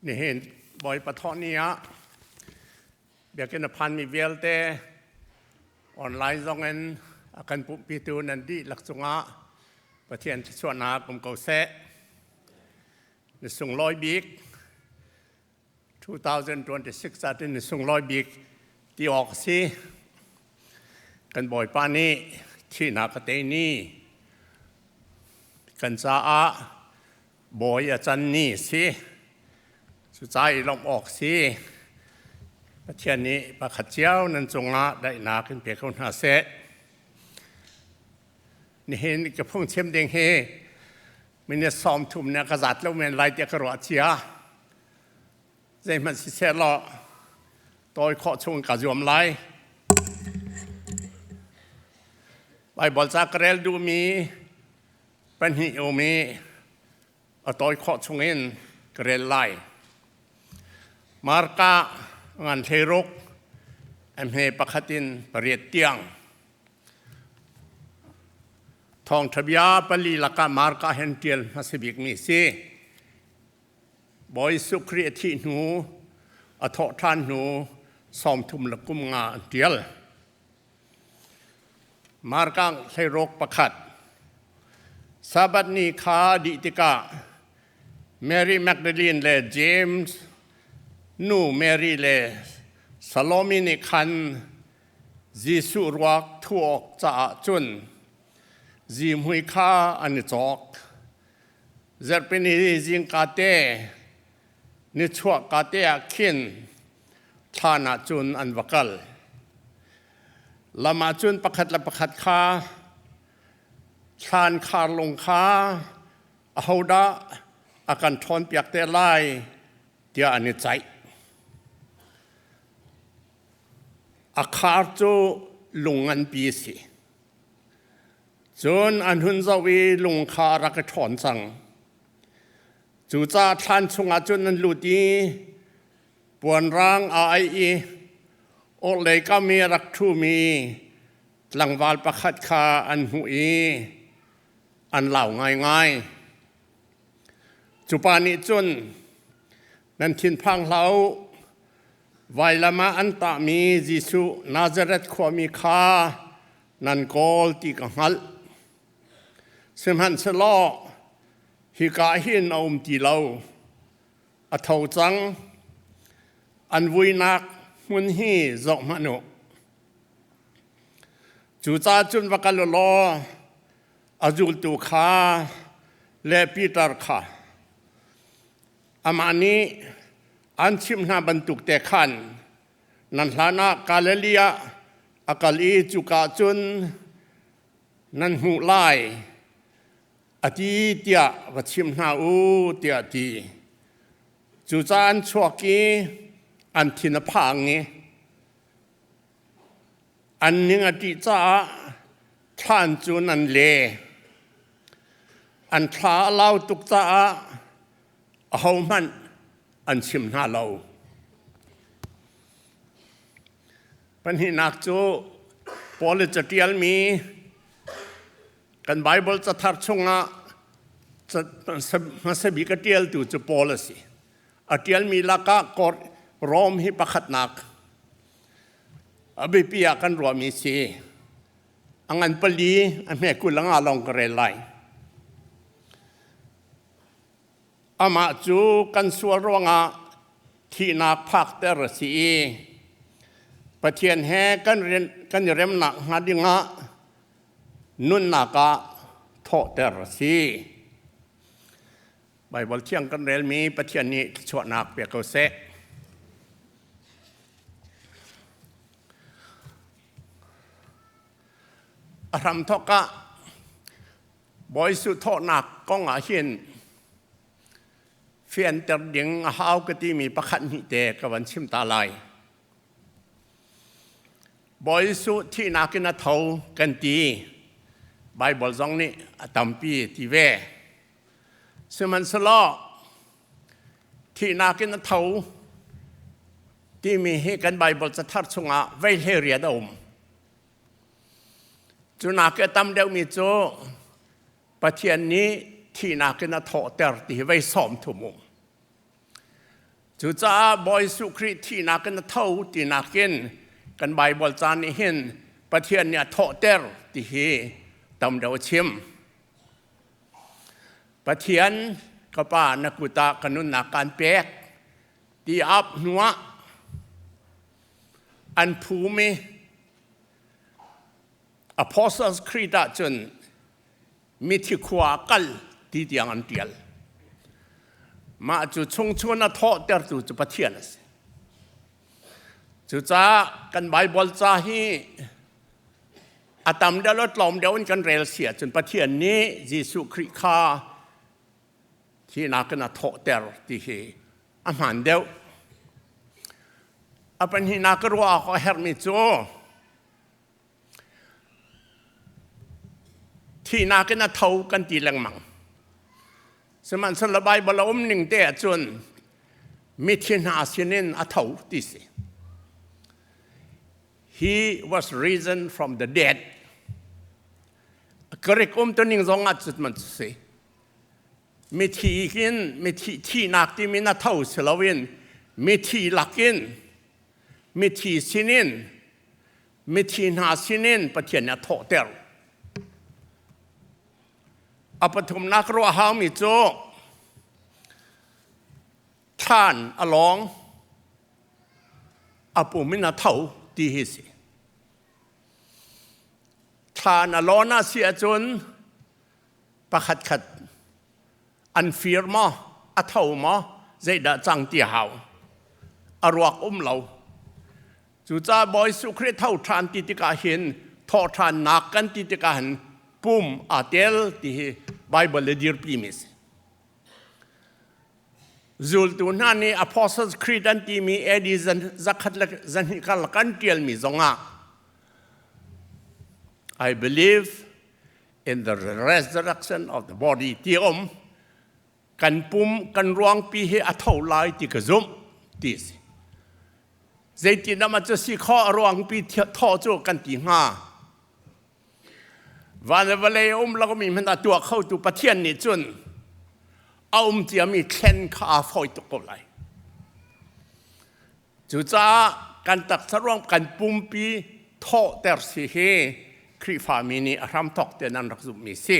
Nihin Bawipa thawh ni ah biakinn a phanmi vialte online zong in a kan pumhpitu nan dihlak cungah Pathian thluachuahnak um ko seh. Ni sunglawi bik 2026 ah ni sunglawi bik ti awk a si. Kan Bawipa nih thihnak a tei ni kan caah bawi a can ni si. Cucaah i lawmh awk si. Pathian nih pakhat cio nan cungah daihnak in pe ko hna seh. Nihin ka phungchim ding hi minute 30 ne ka zat lo men lai tiah ka ruah cia. Zeihmanh siseh law tawi khawh chung ka zuam lai. Baibal ca ka rel duhmi pahnih um i a tawi khawh chungin ka rel lai. Marka ngan 16 a hme pakhat in pariat tiang. Thawngṭha bia pali lakah Marka hen ṭial hmasa bikmi si. Bawi Jesuh Khrih a thih hnu, a thawh ṭhan hnu 30 le kum nga an ṭial. Marka 16 pakhat. Sabbath ni kha dih tikah Mary Magdalene le James nu Mary le Salome nih khan Jesuh ruak thuh awk caah cun zihmui kha an i cawk. Zarhpini zingka te nichuahka te ah khin thlan ah cun an va kal. Lam ah cun pakhat le pakhat kha thlan khar lung kha ahodah a kan ṭhawnpiak te lai tiah an i ceih. A khar cu lung nganpi a si. Cun an hun zoh i lung kha a rak i ṭhawn cang. Cucaah thlan chungah cun an lut i puanrang aa aih i orhlei kam i a rak ṭhumi tlangval pakhat kha an hmuh i an lau ngaingai. Cu pa nih cun, Nan thinphang hlah u, vailam ah an tahmi Jesuh Nazareth khuami kha nan kawl ti ka hngalh. Sihmanhsehlaw hika hin a um ti lo, a tho cang. An vuinak hmun hi zoh hmanh u. Cucaah cun va kal u law a zultu kha le Peter kha amah nih an chimh hna bantuk te khan nan hlan ah Galilee ah a kal i cuka cun nan hmuh lai a ti tiah va chim hna u tiah a ti. Cucaah an chuak i an thin a phang i an ning a ṭih caah thlan cun an le. An thla a lau tuk caah ahohmanh an chim hna lo. Pahnihnak cu Paul i caṭialmi kan Baibal cathar chungah hmasa bik a ṭialtu cu Paul a si. A ṭialmi lakah Rom hi pakhatnak a biapi ah kan ruahmi si. A ngan pali, a hme 20 a nga lawng ka rel lai. Amah cu kan sual ruangah thihnak phakter a si i Pathian he kan, kan i remnak hnga dingah nunnak ah thawhter a si. Baibal thiang kan relmi Pathian nih thluachuahnak pe ko seh. A hramthawk ah Bawi Jesuh thawhnak kong ah hin fianter ding a hau ka timi pakhat hnih te ka van chim ta lai. Bawi Jesuh thihnak in a tho kan ti. Bible zong nih a tampi ti ve. Sihmanhsehlaw thihnak in a tho timi hi kan Bible cathar chungah vei hlei riat a um. Cu nak i a tam deuhmi cu Pathian nih thihnak in a thawhter ti hi vei 30 um. Cucaah Bawi Jesuh Khrih thihnak in a tho tinak in kan Baibal ca nih hin Pathian nih a thawhter ti hi tam deuh a chim. Pathian ka pa na kut ah ka nunnak kaan pek ti ap hnuah an phum i Apostles Creed ahcun mithi khua kal ti tiang an ṭial. Mah cu chungchun a thawhtertu cu Pathian a si. Cucaah kan Baibal ca hi a tam deuh le tlawm deuh in kan rel si ahcun Pathian nih Jesuh Khrih kha thihnak in a thawhter ti hi a hmaan deuh. A pahnihnak ka ruah awk a herhmi cu Thihnak in a tho kan ti lengmang. Sihmanhsehlaw Baibal a um ning te ahcun mithi hna sinin a tho ti si. He was risen from the dead. Greek um tuning zong ah cut man si. Mithi hin mithi thihnak timi na tho si loin mithi lakin mithi sinin mithi hna sinin Pathian nih a thawhter. A pathumnak ruah haumi cu thlan a lawng, a pum in a tho ti hi si. Thlan a lawn a si ahcun pakhat khat an fir maw, a tho maw, zeidah cang ti hau. A ruak um lo. Cucaah Bawi Jesuh Khrih tho ṭhan ti tikah hin thawhṭhannak kan ti tikah hin pum aa tel ti hi Baibal le dirpi mi si. Zultu hna nih Apostles Creed an timi AD zakhat le zahnih karlak an ṭialmi zongah I believe in the resurrection of the body ti um kan pum kan ruangpi hi a tho lai ti ka zumh ti si. Zeitin dah cu si khawh a ruangpi thawh cu kan ti hnga? Van le vawlei a um lomi hmanh a tuah khotu Pathian nih cun a um ciami thlen kha aa fawi tuk ko lai. Cucaah kan taksa ruang kan pumpi thawhter si hi Khrihfami nih a hramthawk tein an rak zumhmi si.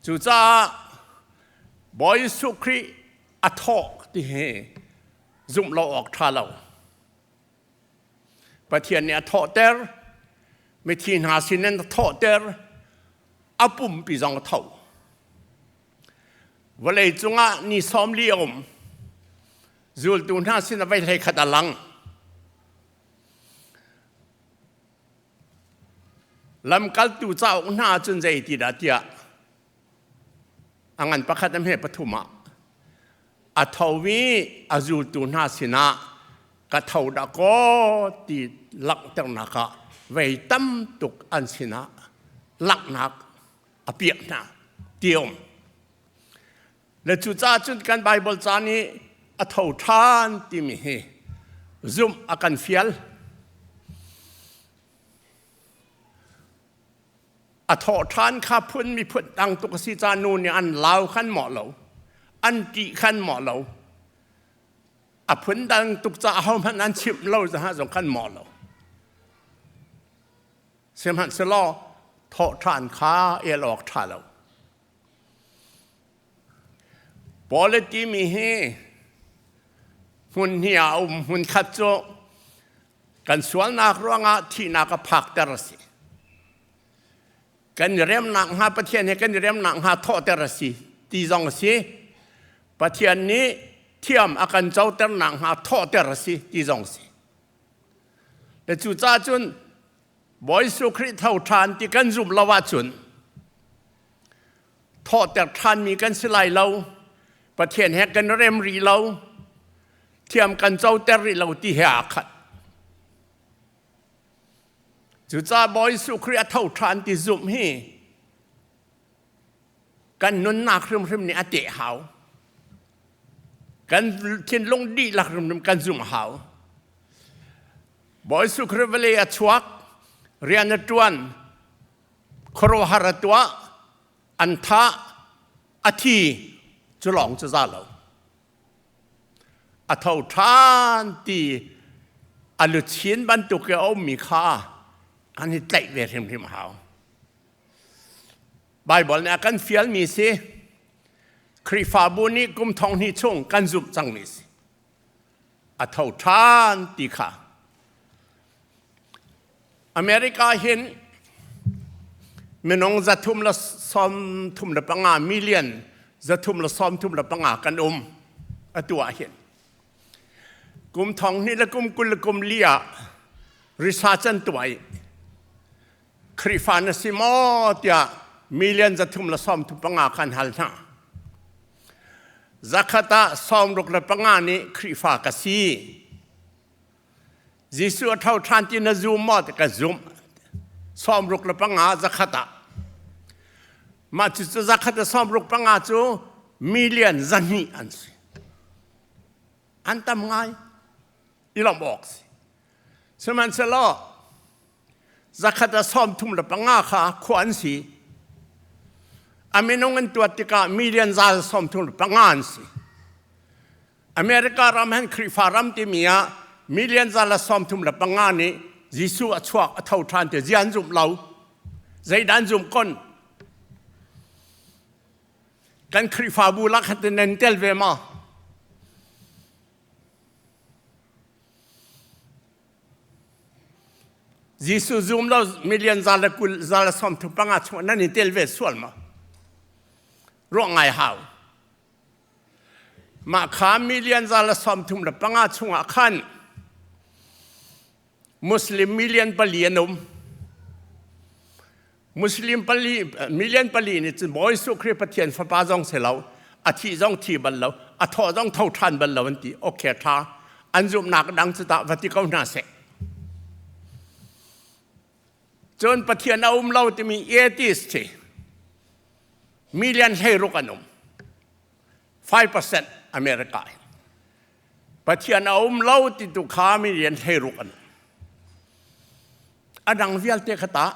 Cucaah Bawi Jesuh Khrih a thawh ti hi zumh lo awk ṭha lo. Pathian nih a thawhter, mithi hna sin in a thawhter, a pumpi zong a tho. Vawlei cungah ni 40 a um. Zultu hna sin a vei hlei khat a lang. Lamkaltu cauk hna cun zei ti dah tiah a ngan pakhat a hme pathum ah a tho i a zultu hna sinah ka tho dah kaw ti langhternak ah vei tam tuk an sinah langhnak a piah hna ti um. Le cucaah cun kan Baibal ca nih a tho ṭhan timi hi zumh a kan fial. A thawh ṭhan kha phun miphun dang tuk a si ca nu nih an lau khan mawh lo, an ṭih khan mawh lo. A phun dang tuk ca ahohmanh an chimh lo zong khan mawh lo. Sihmanhsehlaw thawh ṭhan kha el awk ṭha lo. Paul timi hi hmun hnih ah a um. Hmun khat cu kan sualnak ruangah thihnak a phakter a si. Kan i remnak hnga Pathian he kan i remnak hnga thawhter a si ti zong a si. Pathian nih thiam a kan coternak hnga thawhter a si ti zong a si. Le cucaah cun Bawi Jesuh Khrih tho ṭhan ti kan zumh lo ahcun thawhter ṭhanmi kan si lai lo, Pathian he kan rem rih lo, thiam kan coter rih lo ti he aa khat. Cucaah Bawi Jesuh Khrih a tho ṭhan ti zumh hi kan nunnak hrimhrim nih a teh hau. Kan thinlung dihlak hrimhrim kan zumh hau. Bawi Jesuh Khrih vawlei a chuak, rian a ṭuan, khuaruahhar a tuah, an thah, a thi, cu lawng cu za lo. A tho ṭhan ti a luchin bantuk i a ummi kha kan i tlaih ve hrimhrim a hau. Baibal nih a kan fialmi si Khrihfabu nih kum thong hnih chung kan zumh cangmi si. A tho ṭhan ti kha. America hin minung 335 million 335 kan um atu ah hin. Kum thong hnih le kum 20 le kum li ah research an tuah i Khrihfa na si maw tiah million 335 khan hal hna. Zakhat ah 65 nih Khrihfa ka si. Jesuh a tho ṭhan ti na zum maw ti ka zumh. 65 zakhat ah. Mah cu zakhat ah 65 cu million 200 an si. An tam ngai. I lawmh awk si. Sihmanhsehlaw zakhat ah 35 kha khua an si. A minung an tuat tikah million 135 an si. America ram han Khrihfa ram timi ah million 135 nih Jesuh a chuak a tho ṭhan ti zian zumh lo. Zeidah an zumh kon? Kan Khrihfabu lak khat nan tel ve ma? Jesuh zum lo million 120 135 chung nan i tel ve sual ma? Ruah ngai hau. Mah kha million 135 chungah khan Muslim million 4 an um. Muslim pali, million 4 nih cun Bawi Jesuh Khrih Pathian fapa zong si lo, a thih zong thi bal lo, a thawh zong tho ṭhan bal lo an ti. Okay, ṭha. An zumhnak dang cu tah va ti ko hna seh. Cun Pathian a um lo timi atheist hi million 16 an um. 5% America in. Pathian a um lo ti tu kha million 16 an um. A dang vialte kha tah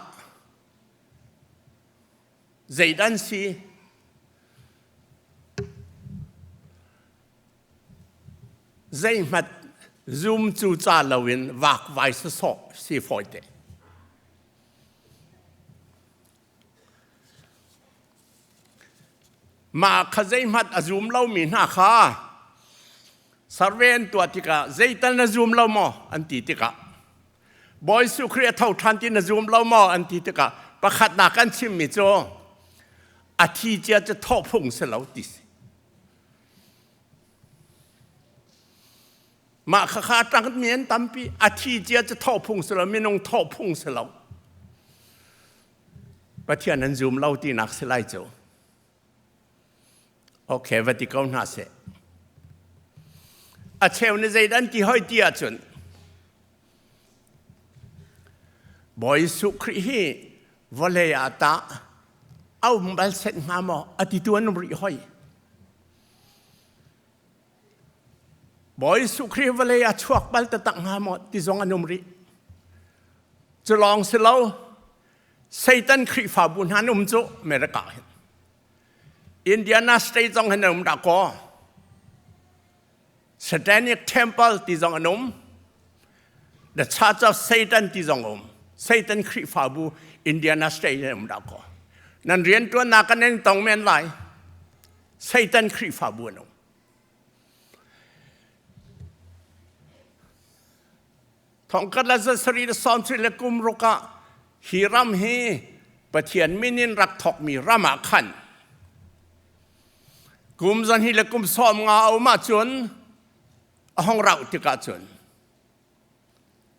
zeidan si? Zeihmat zum cu ca loin vakvai sawsawh si fawite. Mah kha zeihmanh a zum lomi hna kha survey an tuah tikah zeital na zum lo maw an ti tikah Bawi Jesuh Khrih a tho ṭhan ti na zum lo maw an ti tikah pakhatnak an chimmi cu a thi cia cu thawh phung si lo ti si. Mah khakha ṭangmi an tampi. A thi cia cu thawh phung si lo, minung thawh phung si lo. Pathian an zum lo tinak si lai cu. Okay, va ti ko hna seh. A cheu nih zeidah an ti hoi ti ahcun Bawi Jesuh Khrih hi vawlei ah tah a um bal set hnga maw a titu an um rih hoi. Bawi Jesuh Khrih vawlei a chuak bal taktak hnga maw ti zong an um rih. Cu lawng si lo, Satan Khrihfabu hna an um cu America hin. Indiana State zong hin an um dah kaw. Satanic Temple ti zong an um. The Church of Satan ti zong um. Satan Khrihfabu Indiana State in um dah kaw. Nan riantuannak kan in tong men lai. Satan Khrihfabu an um. Thongkhat le zasarih le sawmsarih le kum ruk ah hi ram hi Pathian min in rak thawkmi ram ah khan kum zan hi le kum 50 a um ahcun a hong rauh tikah cun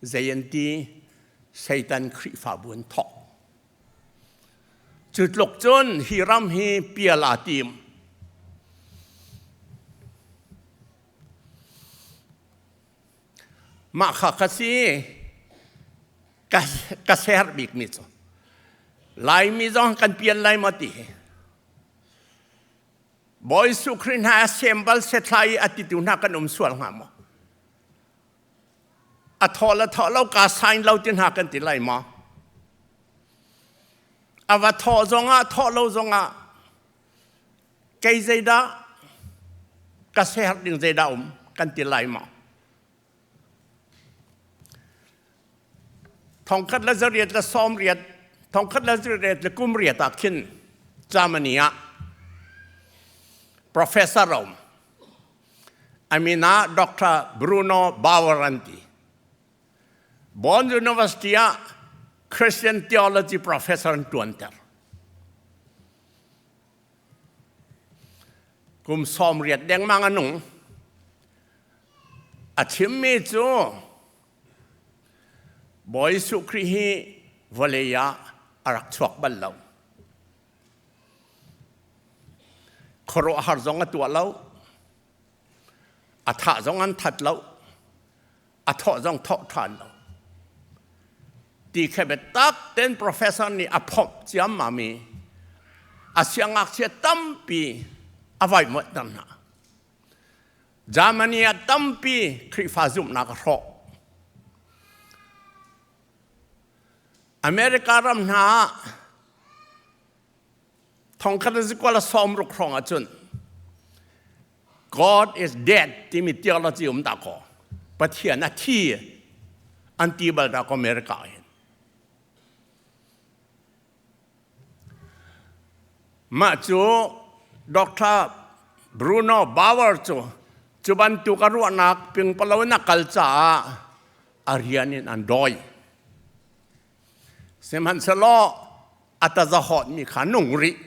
zei an ti Satan Khrihfabu an thawk. Cu tluk cun hi ram hi pial aa tim. Mah kha ka si ka ser bikmi cu Laimi zong kan pial lai maw ti hi. Bawi Jesuh Khrih hna a sem bal sethla i a titu hna kan um sual hnga maw? A thaw le thaw lo ka sign lo ti hna kan ti lai maw? A va thaw zongah thaw lo zongah kei zeidah ka ser ding zeidah um? Kan ti lai maw? Thongkhat le zariat le sawmriat, thongkhat le zariat le kumriat ah khin Germany ah Professor Rom amina Dr. Bruno Bauer an ti. Bonn University ah Christian theology professor an tuanter. Kum 80 dengmang a nung. A chimmi cu Bawi Jesuh Khrih hi vawlei ah a rak chuak bal lo. Khuaruahhar zong a tuah lo. A thah zong an that lo. A thawh zong thawh ṭhan lo. Ti khe biatak ten professor nih a phomh ciammam i a siangngakchia tampi a vaivuanhter hna. Germany ah tampi Khrihfa zumhnak a hrawh. America ram hna ah thongkhat le zikual 60 hrawng ahcun God is dead timi theology um dah kaw Pathian a thi an ti bal dah kaw America hin. Mah cu Dr. Bruno Bauer cu cu bantuk a ruahnak pingpalo in a kal caah a rian in an dawi. Sihmanhsehlaw a tazahawtmi kha nung rih.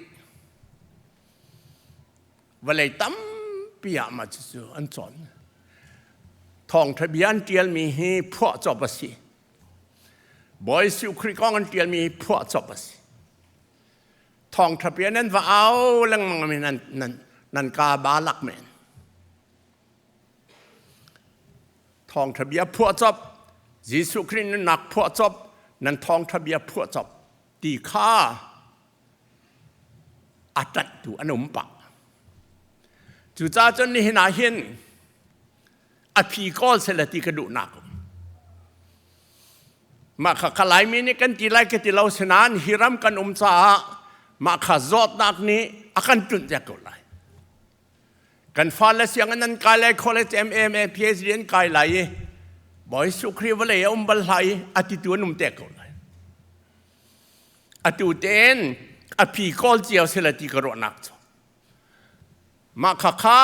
Vawlei tampi ah mah cucu an cawn. Thawngṭha bia an ṭialmi hi phuahcop a si. Bawi Jesuh Khrih kong an ṭialmi hi phuahcop a si. Thawngṭha bia nan va au lengmang mi nan, nan, nan ka ba lak men. Thawngṭha bia phuahcop, Jesuh Khrih nunnak phuahcop, nan thawngṭha bia phuahcop ti kha a ṭanhtu an um pah. Cucaah cun nihin ah hin a phi kawl seh ti ka duhnak um. Mah kha ka Laimi nih kan ti lai ka ti lo sinain hi ram kan um caah mah kha zawtnak nih a kan tunh dek ko lai. Kan fale sianginn an kai lai, college MA, MA, PhD an kai lai i Bawi Jesuh Khrih vawlei a um bal hlah i a titu an um te ko lai. Atu tein a phi kawl cio sila ti ka ruahnak cu. Mah kha kha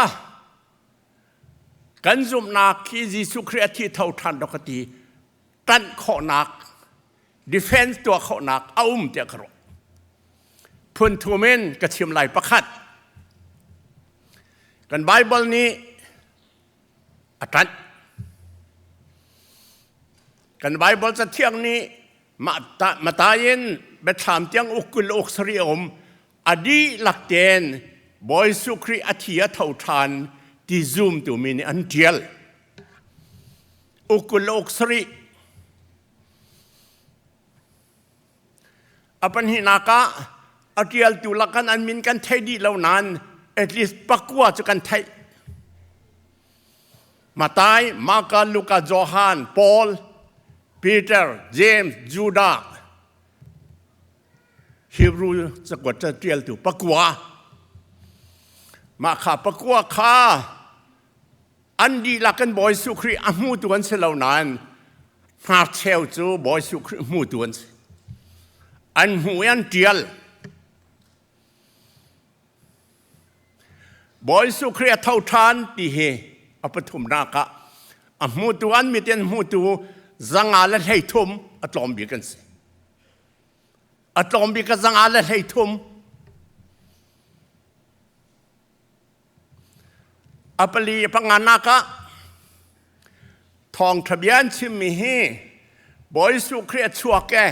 kan zumhnak khi Jesuh Khrih a thi tho ṭhan dok ka ti ṭanh khawhnak defense tuah khawhnak a um tiah ka ruah. Phun thum in ka chim lai pakhat. Kan Bible nih a ṭanh. Kan Bible cathiang nih Matai in Biathlam tiang uk 20 uk sarih a um. A dihlak tein Bawi Jesuh Khrih a thi a tho ṭhan ti zumtu mi nih an ṭial. Uk 20 uk sarih. A pahnihnak ah a ṭialtu lakan an min kan thei dih lo nain at least pakua cu kan theih. Matai, Marka, Luka, Johan, Paul, Peter, James, Judah, Hebrew cakuat ca ṭialtu pakua. Mah kha pakua kha an dihlak in Bawi Jesuh Khrih a hmutu an si lo nain hnarcheu cu Bawi Jesuh Khrih hmutu an si. An hmu i an ṭial. Bawi Jesuh Khrih a tho ṭhan ti hi a pathumnak ah a hmutu an mit in hmutu 130 a tlawm bik an si. A tlawm bik a 130. A pali a panganak ah thawngṭha bia an chimmi hi Bawi Jesuh Khrih a chuak e,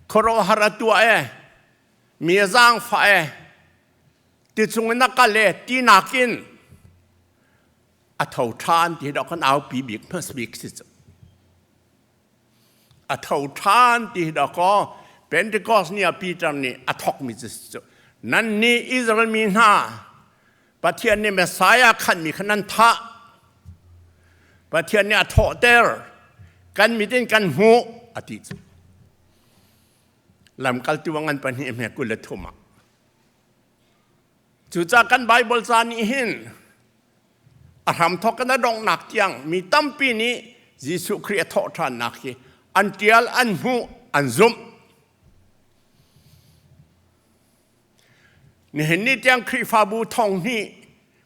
khuaruahhar a tuah e, mi a zaangfah e, ti chung in a kal e ti nakin a tho ṭhan ti dawh kan aupi bik hmas bik si cu. A tho ṭhan ti dawh kaw Pentecost ni ah Peter nih a thawkmi cu si cu. Nan nih Israel mi hna Pathian nih Messiah khanmi kha nan thah. Pathian nih a thawhter. Kan mit in kan hmuh a ti cu. Lamkaltu a ngan pahnih hme 23 ah. Cucaah kan Bible ca nih hin A hramthawk in a donghnak tiang mi tampi nih Jesuh Khrih a thawhṭhannak hi an ṭial, an hmuh, an zumh. Nihin ni tiang Khrihfabu thong hnih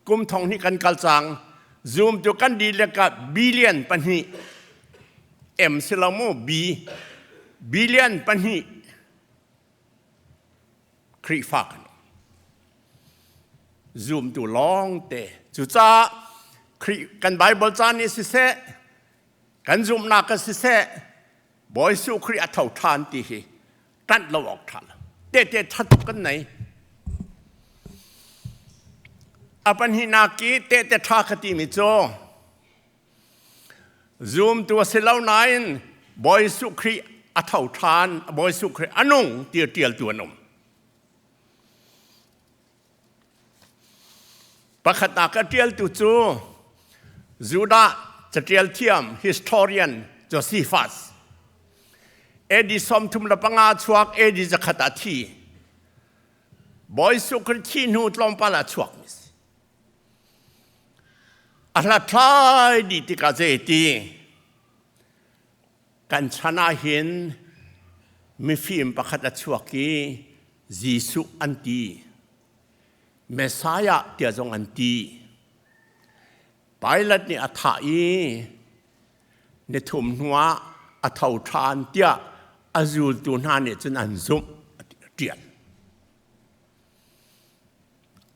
kum thong hnih kan kal cang. Zoom tu kan dihlak ah billion pahnih M si lo mu B billion pahnih Khrihfa kan zumtu lawng te. Cucaah Khrih kan Bible ca nih siseh, kan zumhnak ah siseh, Bawi Jesuh Khrih a tho ṭhan ti hi ṭanh lo awk ṭha lo. Tehte ṭha tuk kan nei. A pahnihnak i tehte ṭha ka timi cu Zumtu a si lo nain Bawi Jesuh Khrih a tho ṭhan, Bawi Jesuh Khrih a nung ti ṭialtu an um. Pakhatnak a ṭialtu cu Judah caṭial thiam historian Josephus. AD 35 chuak AD 100 ah thi. Bawi Jesuh Khrih thi hnu tlawmpal ah chuak mi si. A hlathlai dih tikah zeiti kan chan ah hin mifim pakhat a chuak i Jesuh an ti. Messiah tiah zong an ti. Pilate nih a thah i nithum hnuah a tho ṭhan tiah a zultu hna nih cun an zumh a ṭial.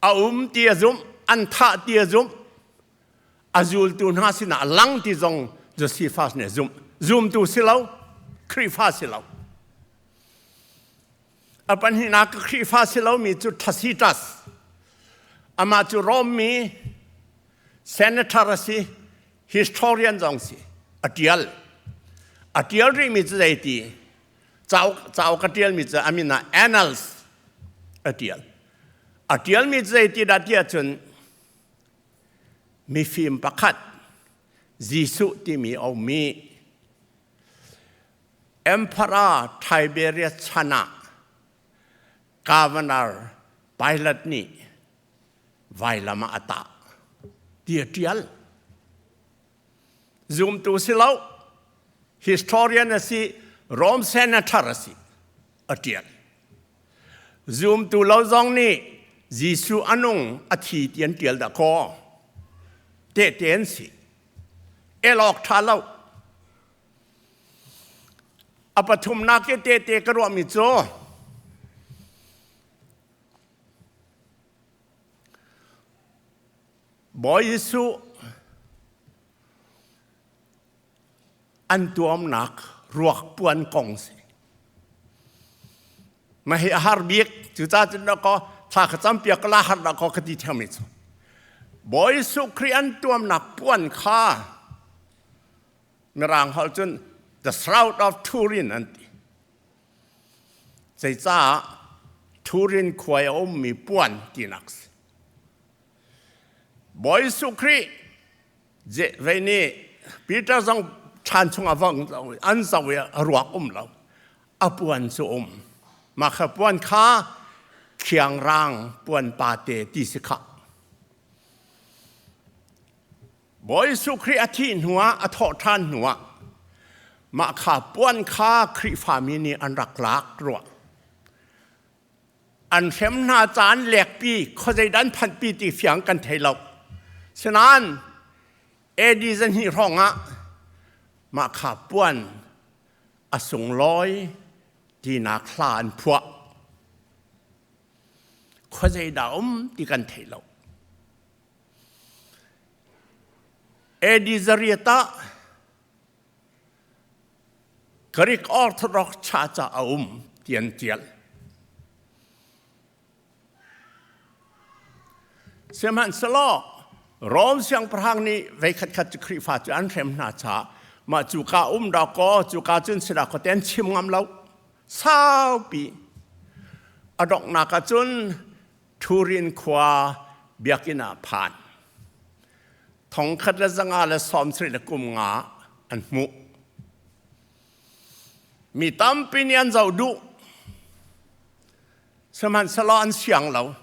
A um ti a zumh, an thah ti a zumh, a zultu hna sinah a lang ti zong Josephus nih a zumh. Zumtu si lo, Khrihfa si lo. A pahnihnak Khrihfa si lomi cu Tacitus. Amah cu Rom mi senator a si, historian zong si. A ṭial. A ṭial rihmi cu zeiti? Cauk, cauk a ṭialmi cu a min ah Annals a ṭial. A ṭialmi cu zeiti dah ti ahcun mifim pakhat Jesuh timi a ummi Emperor Tiberius chan ah Governor Pilate nih vailam ah a tah ti a ṭial. Zumtu si lo, historian a si, Rome senator a si, a ṭial. Zumtu lo zong nih Jesuh a nung a thi ti an ṭial dah kaw. Tehte an si. El awk ṭha lo. A pathumnak i tehte ka ruahmi cu Bawi Jesuh an tuamnak ruak puan kong si. Ma hi a har bik cucaah cun ko thla ka campiak ka la har dah ko ka ti thiam mi cu. Bawi Jesuh Khrih an tuamnak puan kha Mirang holh cun the shroud of Turin an ti. Zeicah Turin khua i a ummi puan tinak si. Bawi Jesuh Khrih vei nih Peter zong ṭhan chungah vong an zoh i a ruak um lo. A puan cu um. Mah kha puan kha khiangrang puan pate ti si khah. Bawi Jesuh Khrih a thih hnuah a thawh ṭhan hnuah mah kha puan kha Khrihfami nih an rak lak rua. An hrem hna caan lekpi khuazei dan phanhpi ti fiang kan thei lo. Sinain AD zahnih hrawng ah mah kha puan a sunglawi tinak hla an phuah. Khuazei dah um ti kan thei lo. AD zariat ah Greek Orthodox Church ah a um ti an tial. Sihmanhsehlaw Rom siangpahrang nih veikhat khat cu Khrihfa cu an hrem hna caah mah cuka um dawkaw cuka cun si dawkaw te an chim ngam lo. Saupi a donghnak ah cun Turin khua biakinn ah phan. 1575 an hmuh. Mi tampi nih an zoh duh. Sihmanhsehlaw an siang lo.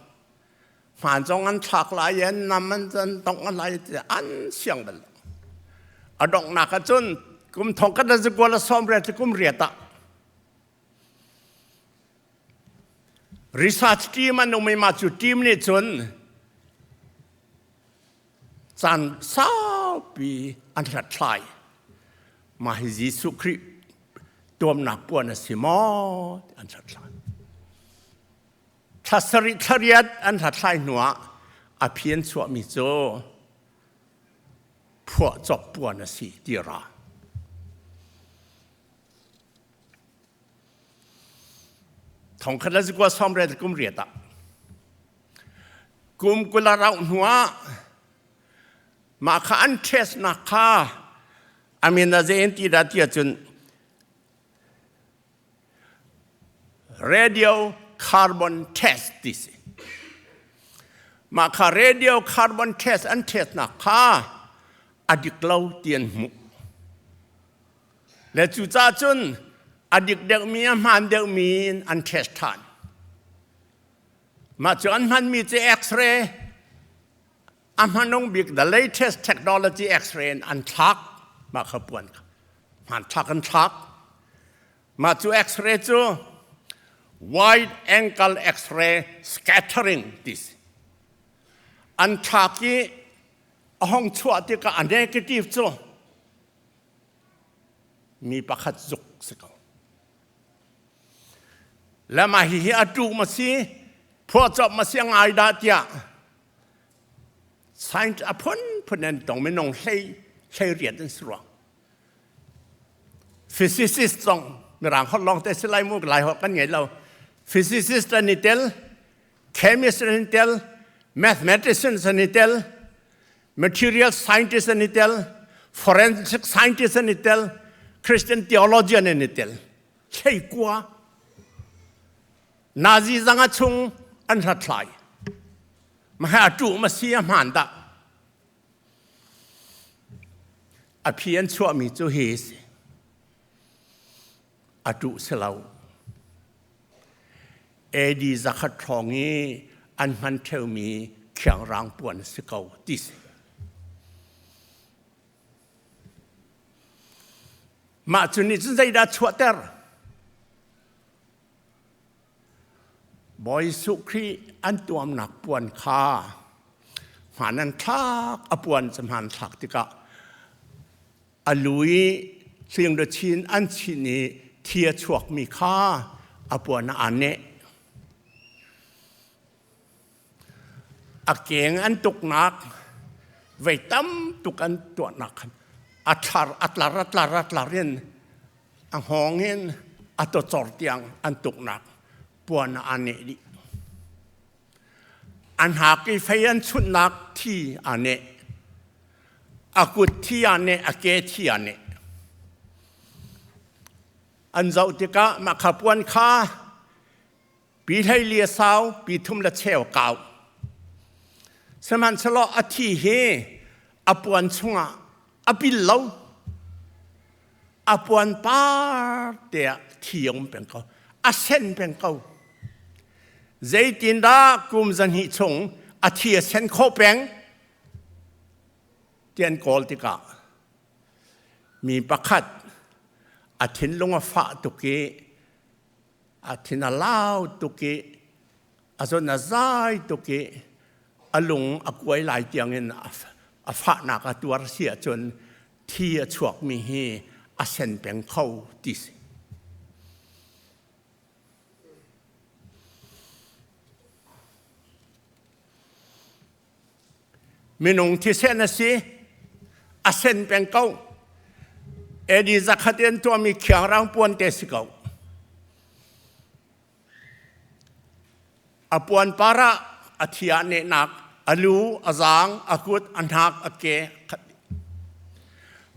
Hmaan zong an thlak lai i an nam an tongh lai ti an siang bal lo. A donghnak ahcun kum thong khat le zakua le sawm riat le kum riat ah research team an um i mah cu team nih cun caan saupi an hlathlai. Mah hi Jesuh Khrih tuamnak puan a si maw an hlathlai. Thla sarih thla riat an hlathlai hnuah a phi an chuahmi cu phuahcop puan a si ti ra. Thongkhat le zakua sawm riat kum riat ah kum kul a rauh hnuah mah kha an test nak kha amin a zein ti dah ti ahcun Radio carbon test ti si. Mah kha radio carbon test an test nak kha a dik lo ti an hmuh. Le cucaah cun a dik deuhmi a hmaan deuhmi in an test ṭhan. Mah cu an hmanmi cu X-ray a hmanung bik the latest technology X-ray in an thlak mah kha puan kha hmanthlak an thlak. Mah cu X-ray cu wide angle X-ray scattering ti si. An thlak i a hong chuah tikah a negative cu mi pakhat zuk si ko. Le mah hihi a ṭu ma si, phuahcop ma si a ngai dah tiah science a phunphun an tong minung hlei hlei riat an si ruang. Physicist zong mirang holh lawng te si lai mu lai holh kan ngei lo. Physicist an i tel, chemist an i tel, mathematicians an i tel, material scientist an i tel, forensic scientist an i tel, Christian theologian an i tel. Hlei kua. Nazi zanga chung an hlathlai. Mah a tu ma si a hmaan dah. A phi an chuahmi cu hi si. A tuh si lo. AD zakhat hrawng i an hman ṭheumi khiangrang puan a si ko ti si. Mah cu nih cun zeidah chuahter? Bawi Jesuh Khrih an tuamnak puan kha hmaan an thlak, a puan cu hmaan thlak tikah a lu i hlingrachin an chinh i thi a chuakmi kha a puan ah aa neh. A keng an tuknak vei tam tuk an tuahnak khan a thlar a tlar a tlar a tlar in a hngawng in a tawcor tiang an tuknak puan ah aa neh dih. A hnak i fei an chunhnak thi aa neh. A kut thi aa neh, a ke thi aa neh. An zoh tikah mah kha puan kha pi hlei li a sau, pi thum le cheu a kau. Sihmanhsehlaw a thi hi a puan chungah a pil lo. A puan par te ah thi a um peng ko. A sen peng ko. Zeitindah kum zahnih chung a thi a sen khawh peng? Ti an kawl tikah mi pakhat a thinlung a fah tuk i a thin a lau tuk i a zon a zai tuk i a lung a kuai lai tiangin a fahnak a tuar si ahcun thi a chuakmi hi a sen peng kho ti si. Minung thisen a si, a sen peng ko. AD zakhat in tuahmi khiangrang puan te si ko. A puan par ah a thi ah nehnak, a lu, a zaang, a kut, a hnak, a ke.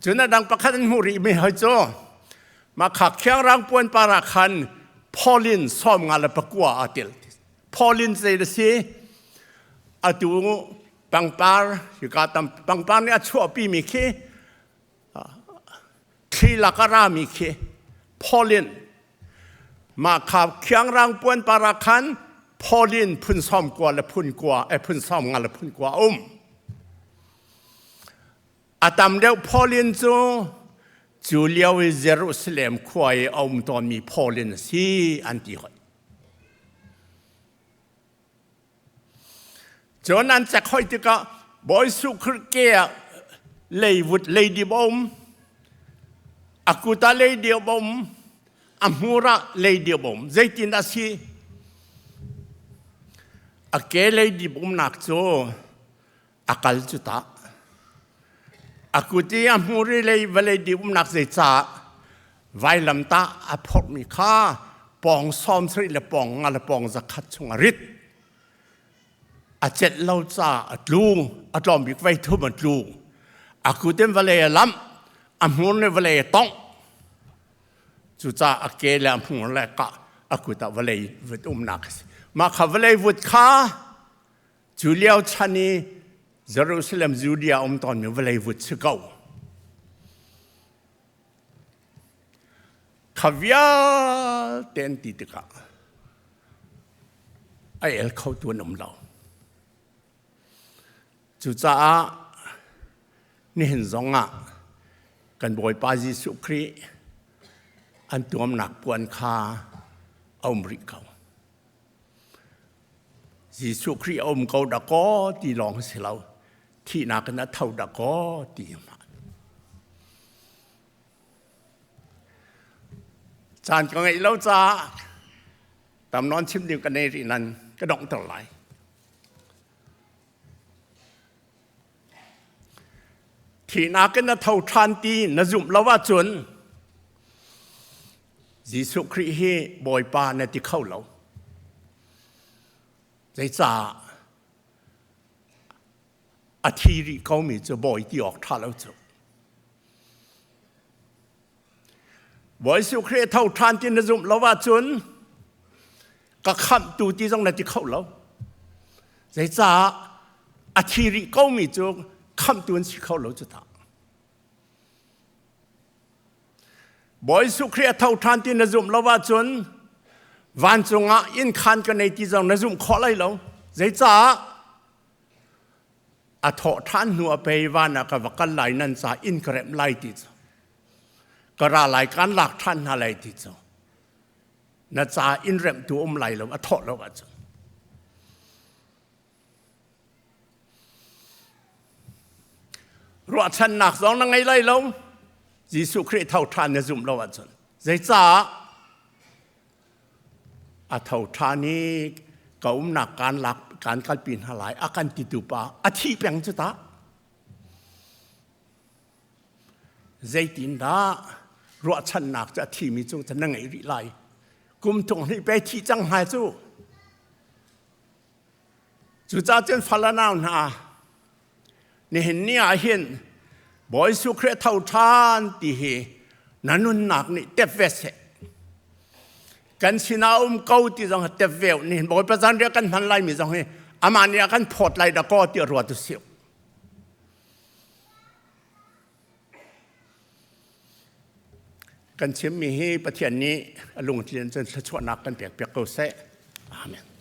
Cun a dang pakhat an hmuh rihmi hoi cu mah kha khiangrang puan par ah khan Pauline 54 aa tel. Pauline zei a si? Atu pangpar hika tam pangpar nih a chuahpimi khi thli lak a rami khi Pauline mah kha khiangrang puan par ah khan. Pauline phun sawm kua le phun kua e phun sawm nga le phun kua um. A tam deuh Pauline cu cu lio i Jerusalem khua i a um tawnmi Pauline a si an ti hoi. Cun an cek hoi tikah Bawi Jesuh Khrih ke ah leivut leidip a um, a kut ah leidip a um, a hmur ah leidip a um. Zeitin a si? A ke leidip umnak cu a kal cu ta. A kut i a hmur i lei vawlei dip umnak zeicah vailamtah a phorhmi kha pawng 70 le pawng nga le pawng 100 chung a rit. A celh lo ca a tlu, a tlawm bik vei thum a tlu. A kut in vawlei a lamh, a hmur nih vawlei a tongh. Cucaah a ke le a hmur le ka a kut ah vawlei vut umnak a si. Mah kha vawlei vut kha Cu lio chan i Jerusalem Judea um tawnmi vawlei vut si ko. Kha vialte an ti tikah a el khotu an um lo. Cucaah nihin zongah kan Bawipa Jesuh Khrih an tuamnak puan kha a um rih ko. Jesuh Khrih a um ko dakaw ti lawng si lo thihnak in a tho dakaw ti hmanh caan ka ngeih lo caah tam nawn chim ding ka nei rih nan ka donghter lai. Thihnak in a tho ṭhan ti na zumh lo ahcun Jesuh Khrih hi Bawipa na ti kho lo. Zeicah a thi rih komi cu bawi ti awk ṭha lo cu. Bawi Jesuh Khrih a tho ṭhan ti na zumh lo ahcun ka khamhtu ti zong na ti kho lo. Zeicah a thi rih komi cu khamhtu an si kho lo cu ta. Bawi Jesuh Khrih a tho ṭhan ti na zumh lo ahcun vancung ah inn khaan ka nei ti zong na zumh khawh lai lo. Zeicah a thawh ṭhan hnu a pei van ah ka va kal lai nan ca inn ka remh lai ti cu ka ra lai kan lak ṭhan hna lai ti cu na ca inn remhtu um lai lo a thawh lo ahcun Ruahchannak zong na ngei lai lo. Jesuh Khrih tho ṭhan na zumh lo ahcun. Zeicah? A tho ṭhan i ka umnak kaan lak kaan kalpi hna lai a kan titu pa a thi peng cu ta. Zeitindah ruahchannak cu a thimi cung cun na ngeih rih lai? Kum thong hnih pe thi cang hna cu. Cucaah cun fal a nau hna, nihin ni ah hin Bawi Jesuh Khrih a tho ṭhan ti hi na nunnak nih tep ve seh. Kan sinah um ko ti zong hi tep ve u. Nihin Bawipa zanriah kan hman laimi zong hi amah nih a kan phawt lai dakaw ti ruat u sih. Kan chimmi hi Pathian nih a lungtlin cun thluachuahnak kan pek piak ko seh. Amen.